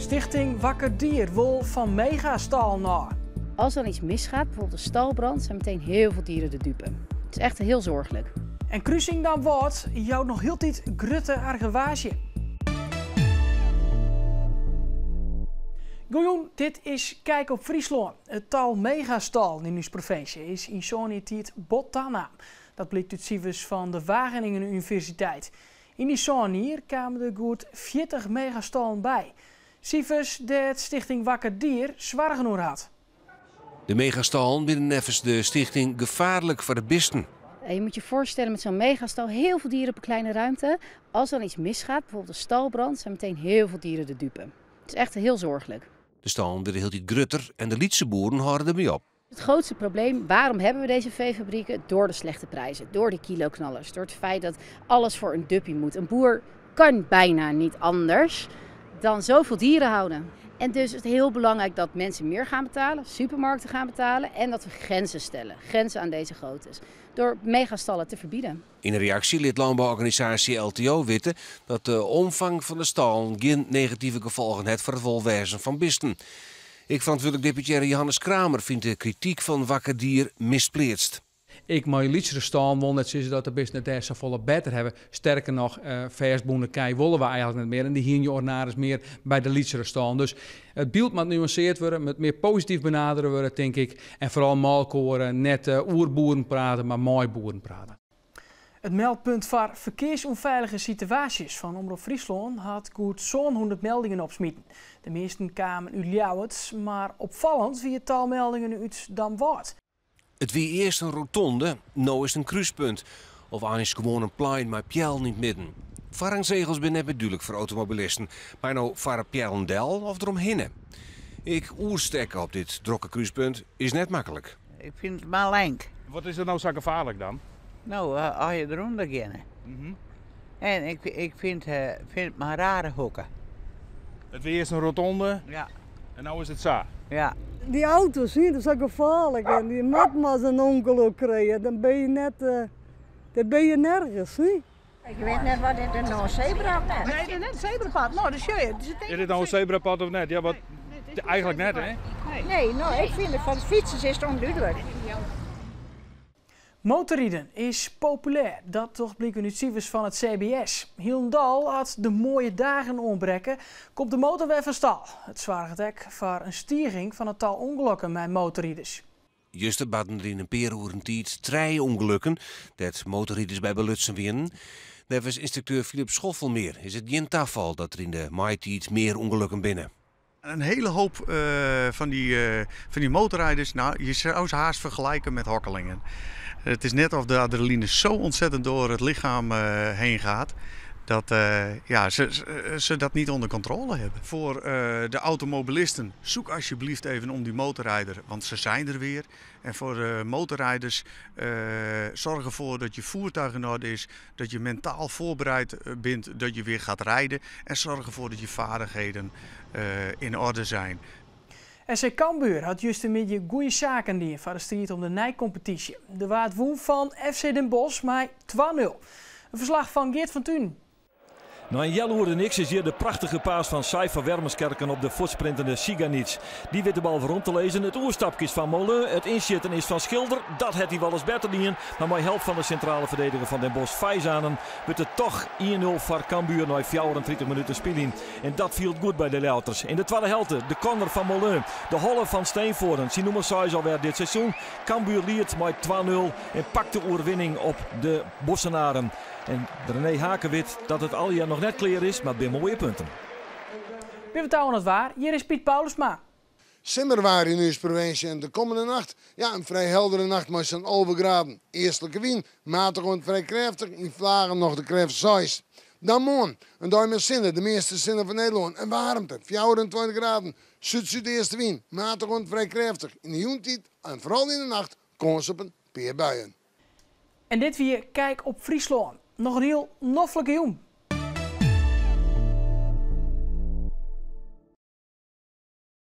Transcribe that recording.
Stichting Wakker Dier wol fan megastallen ôf. Als er iets misgaat, bijvoorbeeld een stalbrand, zijn meteen heel veel dieren de dupe. Het is echt heel zorgelijk. En krusing Damwâld jout noch hieltyd grutte argewaasje. Goejûn, dit is Kijk op Fryslân. It tal megastallen yn ús provinsje is yn sân jier tiid bot tanaam. Dat blykt út sifers fan de Wageningen Universiteit. Yn dy sân jier kamen der goed 40 megastallen by. Sifers dêr't Stichting Wakker Dier soargen oer hat. De megastallen binne neffens de stichting gefaarlik foar de bisten. Je moet je voorstellen met zo'n megastal heel veel dieren op een kleine ruimte. Als er iets misgaat, bijvoorbeeld een stalbrand, zijn meteen heel veel dieren de dupe. Het is echt heel zorgelijk. De stallen wurde hieltyd grutter en de lytse boeren hâlde dermei op. Het grootste probleem, waarom hebben we deze veefabrieken? Door de slechte prijzen, door de kiloknallers, door het feit dat alles voor een duppie moet. Een boer kan bijna niet anders dan zoveel dieren houden. En dus is het heel belangrijk dat mensen meer gaan betalen, supermarkten gaan betalen en dat we grenzen stellen. Grenzen aan deze groottes. Door megastallen te verbieden. Yn in reaksje lit lânbouorganisaasje LTO witte dat de omfang fan de stallen gjin negative gefolgen hat foar it wolwêzen fan bisten. Ek ferantwurdlik deputearre Johannes Kramer fynt de krityk fan Wakker Dier mispleatst. Ek mei lytsere stâlen wol net sizze dat de bisten it dêr safolle better hawwe. Sterker noch, fêstbûne kij wolle we eigenlik net mear en dy hiene je ornaris mear by de lytsere stâlen. Dus it byld moat nuanseard wurde, moat mear posityf benadere wurde, tink ik. En foaral mei elkoar net oer boeren prate, mar mei boeren prate. It meldpunt foar ferkearsûnfeilige situaasjes fan Omrop Fryslân hat goed 700 meldingen opsmiten. De measten kamen út Ljouwert, mar opfallend wie it tal meldingen út Damwâld. It wie earst in rotonde, no is it in krúspunt. Of eins gewoan in plein mei peallen yn it midden. Foarrangsregels binne net mear dúdlik foar automobilisten. Mar no foar peallen del of deromhinne? Ek oerstekke op dit drokke krúspunt is net maklik. Ik fyn it mar lenk. Wat is der no sa gefaarlik dan? No, as je derûnder geane. En ik, ik fyn it, fyn it mar rare hoeke. It wie earst in rotonde Ja. en no is it sa. Ja. Dy auto's dat is sa gefaarlik en dy moat mar in ûngelok krije, dan binne je net, dan binne je nergens. Hè? Ik wit net wat dit is no in sebra of net? Nee, it is net in sebrapad. No, dat sjoch je. Is dit no in sebrapad of net? Ja, wat, eigenlik net, hè? Nee, no, ik fyn it foar de fytsers is it ûndúdlik. Motorriden is populêr, dat docht bliken út sifers fan it CBS. Hielendal as de moaie dagen oanbrekke, komt de motor wer fan stal. It soarget ek foar in stiging fan it tal ûngelokken mei motorriders. Juster barden der yn in pear oeren tiid trije ûngelokken dêr't motorriders by belutsen wienen. Neffens ynstrukteur Philip Schoffelmeer is it gjin tafal dat der yn de maitiid mear ûngelokken binne. Een hele hoop van die motorrijders, nou, je zou ze haast vergelijken met hokkelingen. Het is net of de adrenaline zo ontzettend door het lichaam heen gaat, dat ja, ze dat niet onder controle hebben. Voor de automobilisten, zoek alsjeblieft even om die motorrijder, want ze zijn er weer. En voor de motorrijders, zorg ervoor dat je voertuig in orde is, dat je mentaal voorbereid bent dat je weer gaat rijden. En zorg ervoor dat je vaardigheden in orde zijn. SC Cambuur hat justermiddei goede saken dien foar de striid om de neikompetysje. Der waard wûn fan FC Den Bosch mei 2-0. In ferslach fan Geert van Tunen. Nei in healoere niks is hjir de prachtige pass fan Sai van Wermeskerken op de fuortsprintende Ciganic. Dy wit de bal werom te lizzen. It oerstapke is fan Moulin. It ynsjitten is fan Schilder. Dat hat hy wolris better dien. Mar mei help fan de sintrale ferdediger fan Den Bosch, Vaisanen, wurdt it dochs 1-0 foar Cambuur nei 34 minuten spyljen. En dat fielt goed by de Ljouwerters. Yn de twadde helte de corner fan Moulin. De holle fan Steenvoorden. Syn nûmer 6 alwer dit seizoen. Cambuur liedt mei 2-0 en pakt de oerwinning op de Bossenaren. En René Hake wit dat it allegear noch net klear is, mar binne moaie punten. Binne we ta oan it waar. Hjir is Piet Paulusma. Simmerwaar yn ús provinsje en de kommende nacht, ja, in frij heldere nacht mei sa'n 11 graden. Eastlike wyn, matich oant frij krêftich, yn fleagen noch de krêft 6. Dan moarn, in dei mei sinne, de measte sinne fan Nederlân en waarmte, 24 graden. Súd-súdeastewyn, matich oant frij krêftich. Yn de jûntiid en foaral yn de nacht kâns op in pear buien. En dit wie Kijk op Fryslân. Noch in hiel noflike jûn.